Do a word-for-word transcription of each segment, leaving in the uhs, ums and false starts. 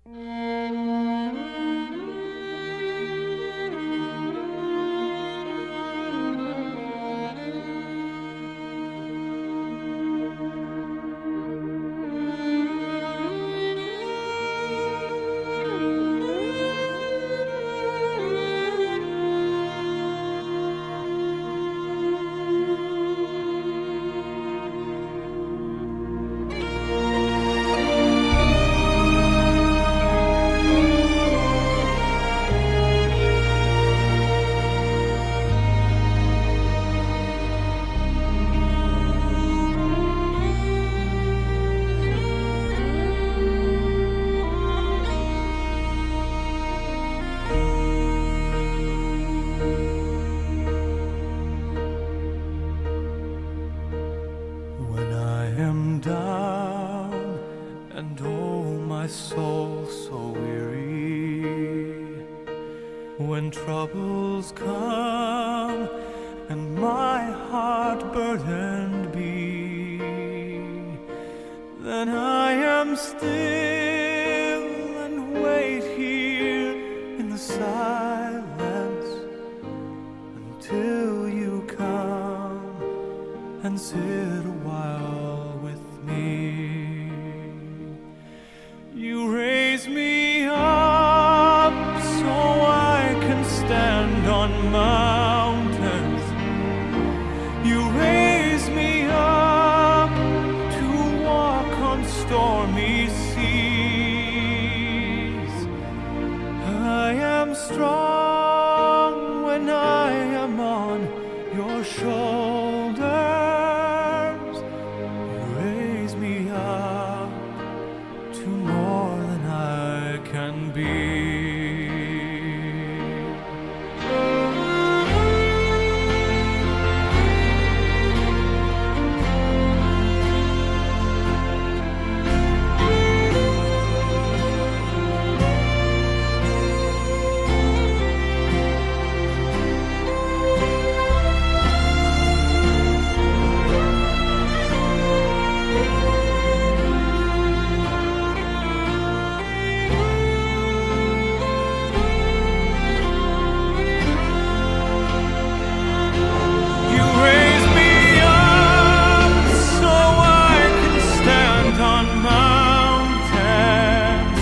When I am down and oh, my soul so weary, when troubles come and my heart burdened be, then I am still and wait here in the silence until you come and sit a while with me. You raise me up so I can stand on mountains. You raise me up to walk on stormy seas. I am strong when I am on your shoulders. You raise me up to more than I can be. You raise me up so I can stand on mountains.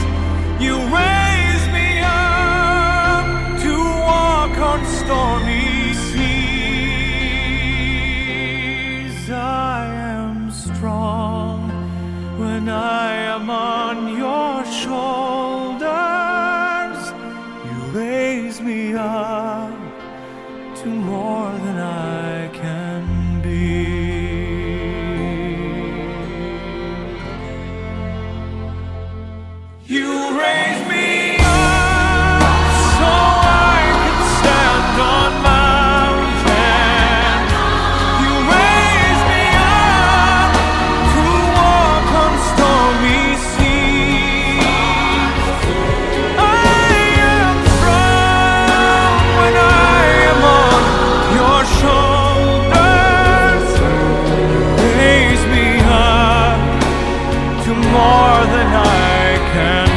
You raise me up to walk on stormy seas. I am strong when I am on your shoulders. You raise me up to more than I can be. You raise me up so I can stand on mountains. You raise me up to walk on stormy seas. I am strong when I am on your shoulders. Raise me up to more than I can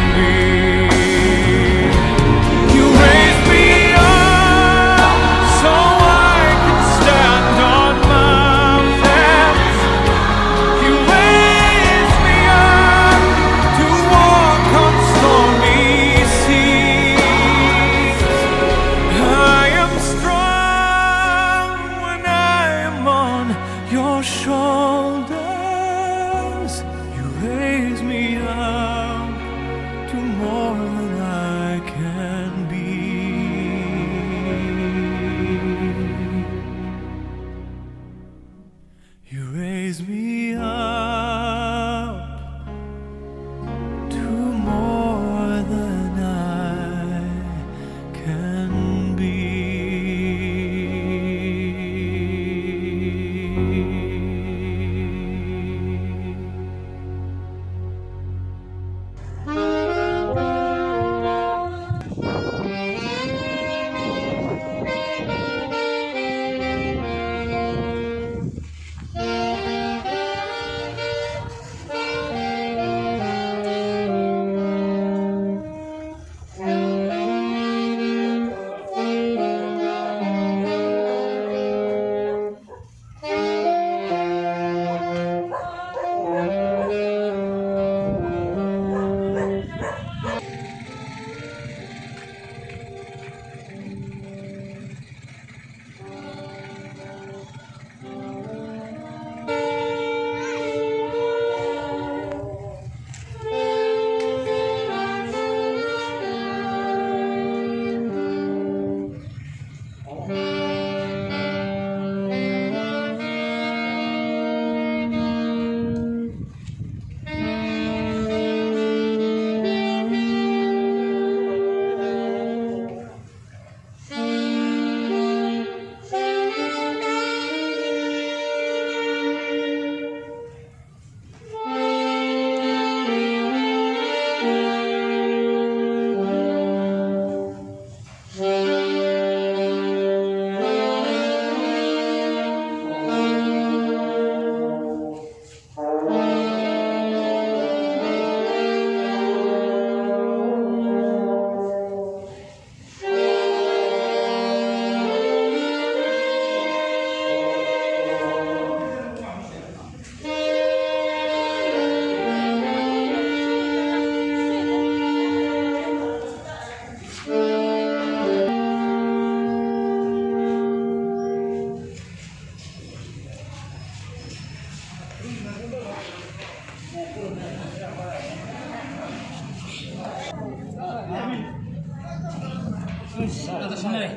Atas sana deh.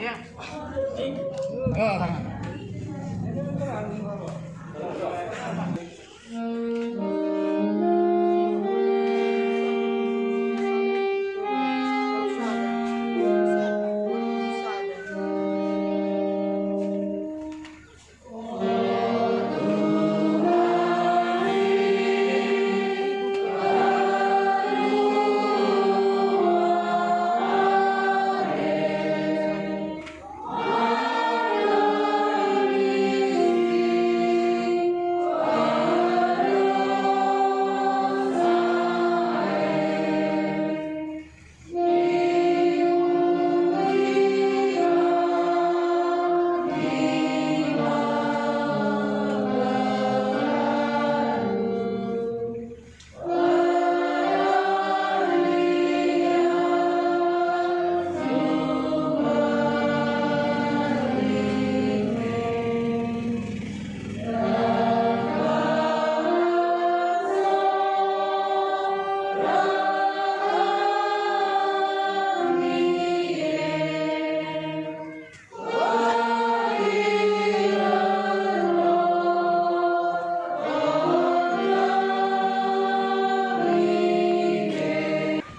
Ya. Oh, tangan.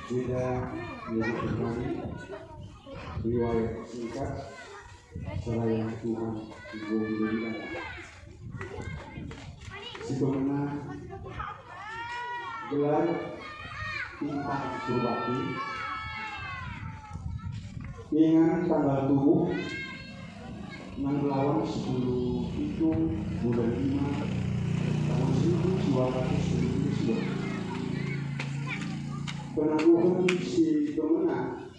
Kita menyebut kembali riwayat singkat. Selain Tuhan, enggo menjadi Allah. Si pemena gelar Bintang Surbakti. Ingan tanggal tubuh, nang lawan sepuluh pitu bulan lima, tahun seribu dua ratus tujuh puluh dua. Penangguhen si pemena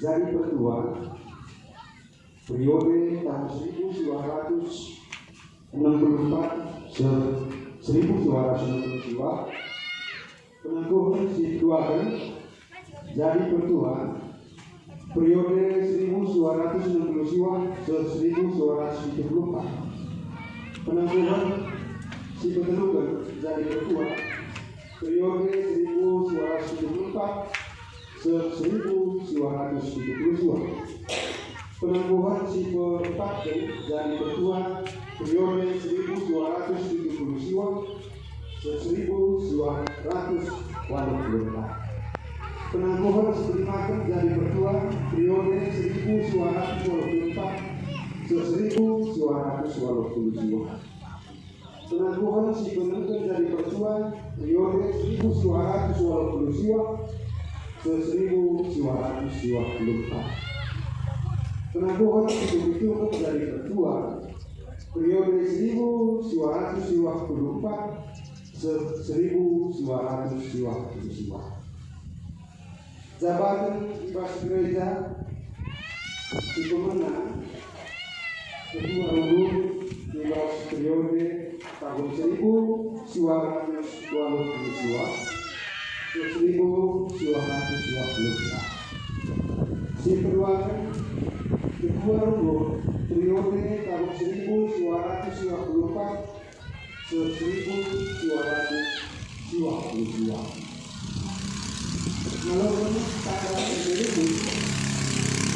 jadi pertua, periode tahun seribu dua ratus enam puluh empat se-, seribu dua ratus enam puluh dua, penangguhen si petuaken jadi pertua, periode seribu dua ratus enam puluh dua se-, seribu dua ratus tujuh puluh empat. Penangguhen si peteluken jadi pertua, periode seribu dua ratus tujuh puluh empat se-, seribu dua ratus tujuh puluh dua. Penangguhen si peempatken jadi pertua periode seribu dua ratus tujuh puluh dua se-, seribu dua ratus waluh puluh empat. Penangguhen si pelimaken jadi pertua periode seribu dua ratus waluh puluh empat se-, seribu dua ratus waluh puluh dua. Penangguhen si peenemken jadi pertua periode seribu dua ratus waluh puluh dua se-, seribu dua ratus dua puluh empat. Penangguhen si pepituken jadi pertua periode seribu dua ratus dua puluh empat se-, seribu dua ratus dua puluh dua. Jabaten i bas gereja si pemena ketua runggun i bas periode tahun seribu dua ratus waluh puluh dua, seribu dua ratus dua puluh dua. Si peduaken ketua runggun periode tahun seribu dua ratus dua puluh empat se-, seribu dua ratus dua puluh dua. Ngaloken tanggal emeritus,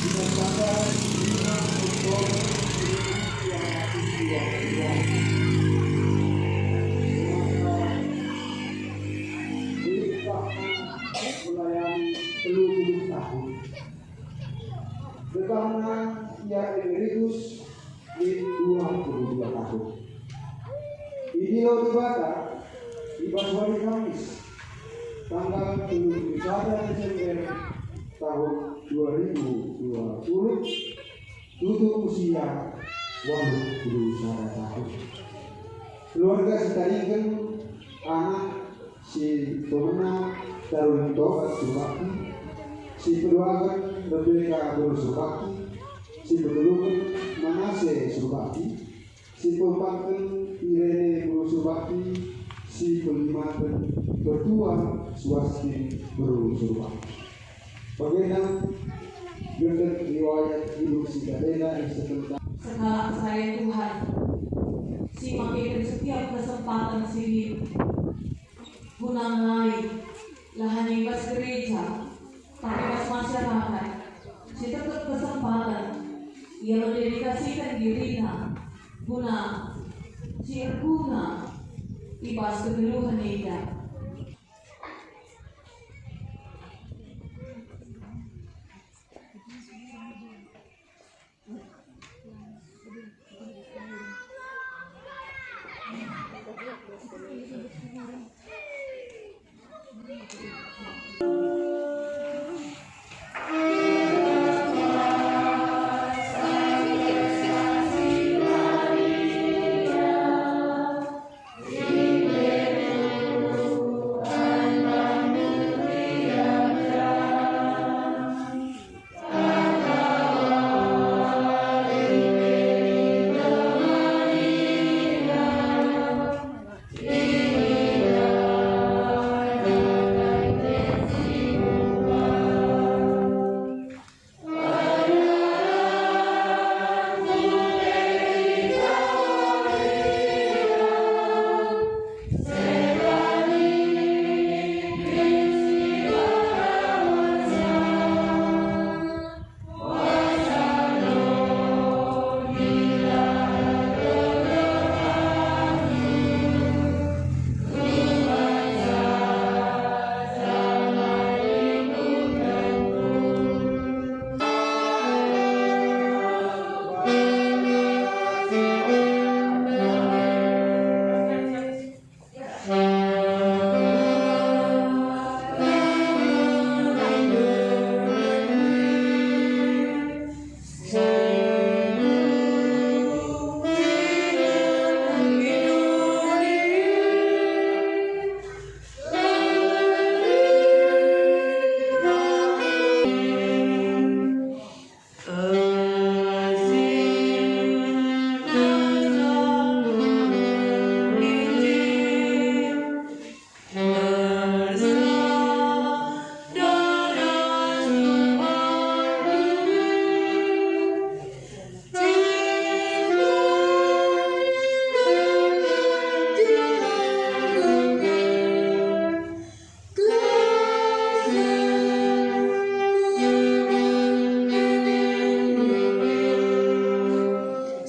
di tanggal lima Oktober seribu dua ratus dua puluh dua. Maka, melayani telu puluh tahun. Debahna ia emeritus lit dua puluh dua tahun. Idilo Dibata i bas wari Kamis, tanggal telu puluh sada Desember tahun dua ribu dua puluh, tutup usia waluh puluh sada tahun. Keluarga si tadingken, anak si pemena Darwin Tobat Surbakti, si peduaken Rebeka Bono Surbakti, si peteluken Manase Surbakti, si peempatken Irene Bono Surbakti, si pelimaken Pertua Suastin Bono Surbakti. Bagenda genten riwayat hidup si tadenda ise tentang. Sekalak saya Tuhan, si makeken setiap kesempatan si lit guna ngelai, la hanya i bas gereja, tapi i bas masyarakat. si tetap kesempaten ia mendedikasikan dirina guna si erguna i bas kegeluhen enda.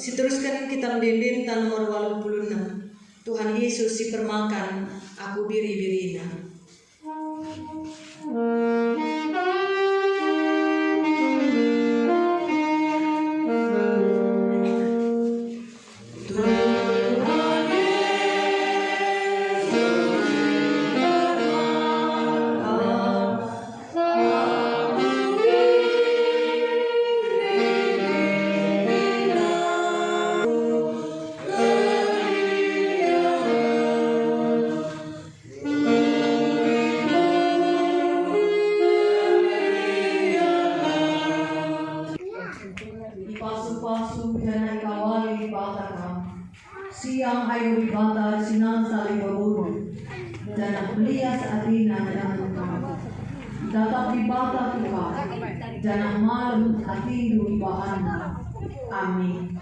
Siterusken kita ende-enden nomor waluh puluh enem. Tuhan Yesus si permakan aku biri-birina. Ipasu-pasu janah ikawali Dibata kam. Siang ayo Dibata si nasa lit beburu, janah melias atina ndengen kam. Itatap Dibata kam, janah malem atindu ibahanNa. Amin.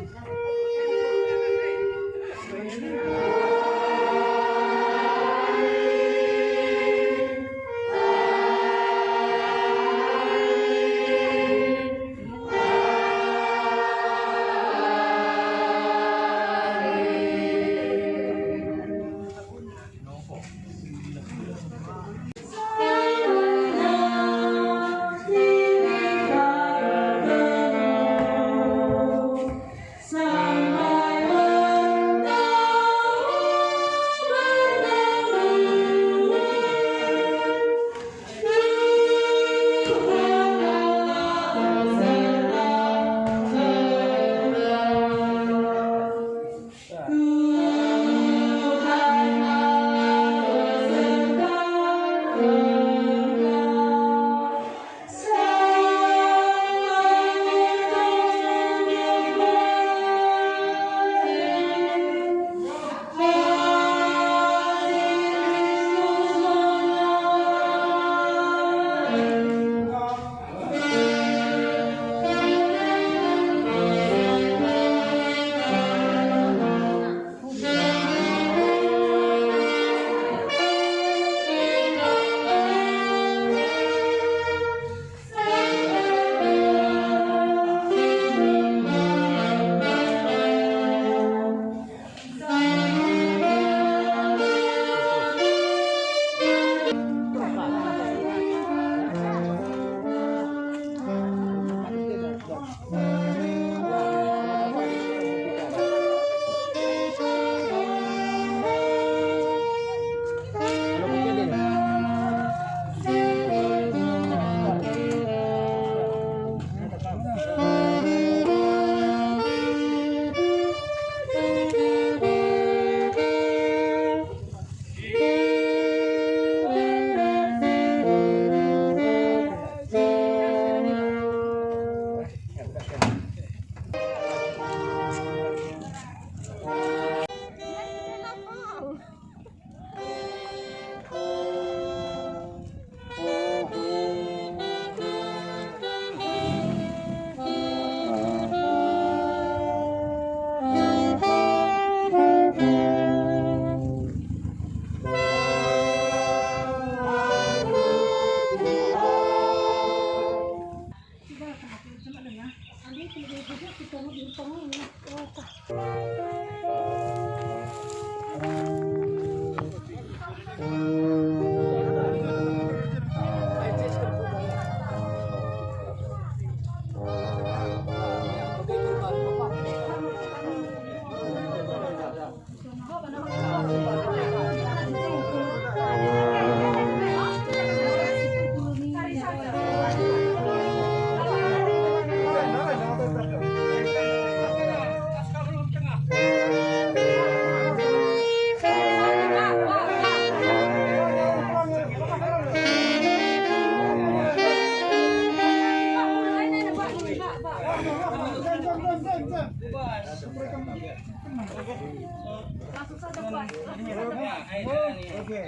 Oke.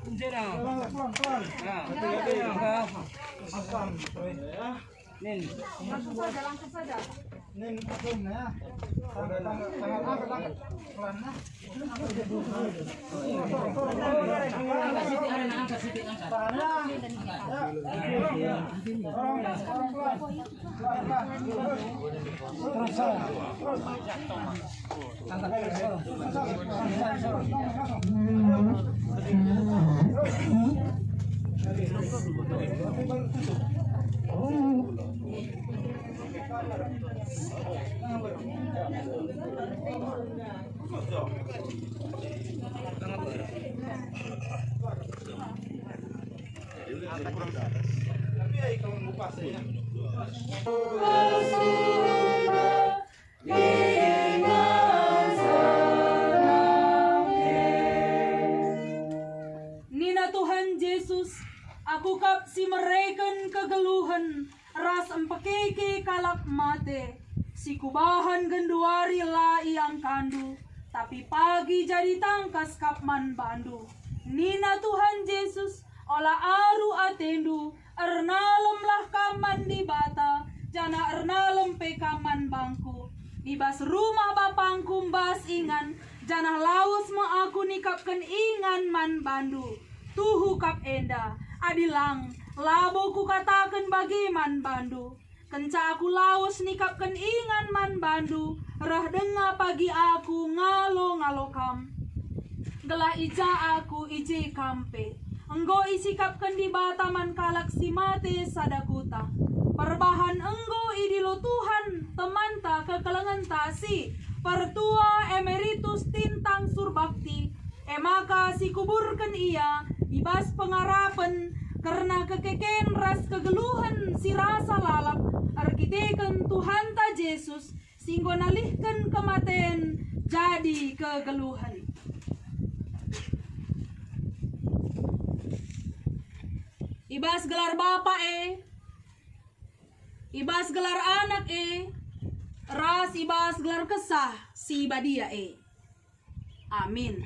Pelan, pelan, pelan. Pelan, pelan. Pelan. Nin. Langsung saja, langsung saja. Nin, langsung, ya. Tangan, tangan, tangan angkat, angkat. Pelan, ya. Angkat sitik, angkat sitik, angkat. Tangan, ya. Ya. Dorong, dorong pelan. Pelan, pelan. Terus, terus. Nina Tuhan Jesus, "Aku kap si mereken kegeluhen ras mpekeke kalak mate. Si Kubahan genduari la iangkandu, tapi pagi jadi tangkas kap man bandu." Nina Tuhan Jesus, "Ola aru atendu, ernalemlah kam man Dibata, janah ernalem pe kam man bangKu. I bas rumah BapangKu mbas ingan, janah lawes me Aku nikapken ingan man bandu. Tuhu kap enda, adi lang, labo Kukataken bage man bandu. Kenca Aku lawes nikapken ingan man bandu, reh denga pagi Aku ngalo-ngalo kam. Gelah i ja Aku, i je kam pe. Enggo isikapken Dibata man kalak si mate sada kuta. Perbahan enggo idilo Tuhan temanta kekelengenta si Pertua Emeritus Tintang Surbakti, e maka sikuburken ia i bas pengarapen kerna kekeken ras kegeluhen si rasa lalap erkiteken Tuhanta Jesus si enggo nalihken kematen jadi kegeluhen. I bas gelar Bapa e, i bas gelar Anak e, ras i bas gelar Kesah Si Badia e. Amin.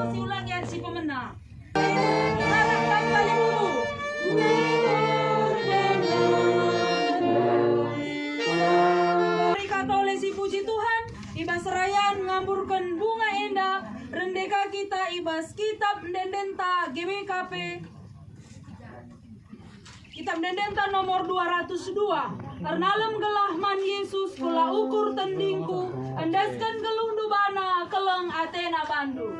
Siulangi adi si pemena. Anak bangsa Limbundu. Mari katole sipuji Tuhan, i bas rayan ngamburken bunga enda, rende ka kita i bas Kitab Ende-endenta G B K P. Kitab Ende-endenta nomor dua ratus dua. Ernalem gelah man Yesus, kula ukur tendingku, endesken geluhndu bana, keleng atena bandu.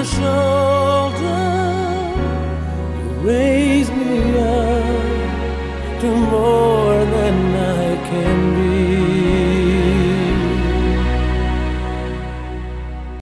Shoulder, you raise me up to more than I can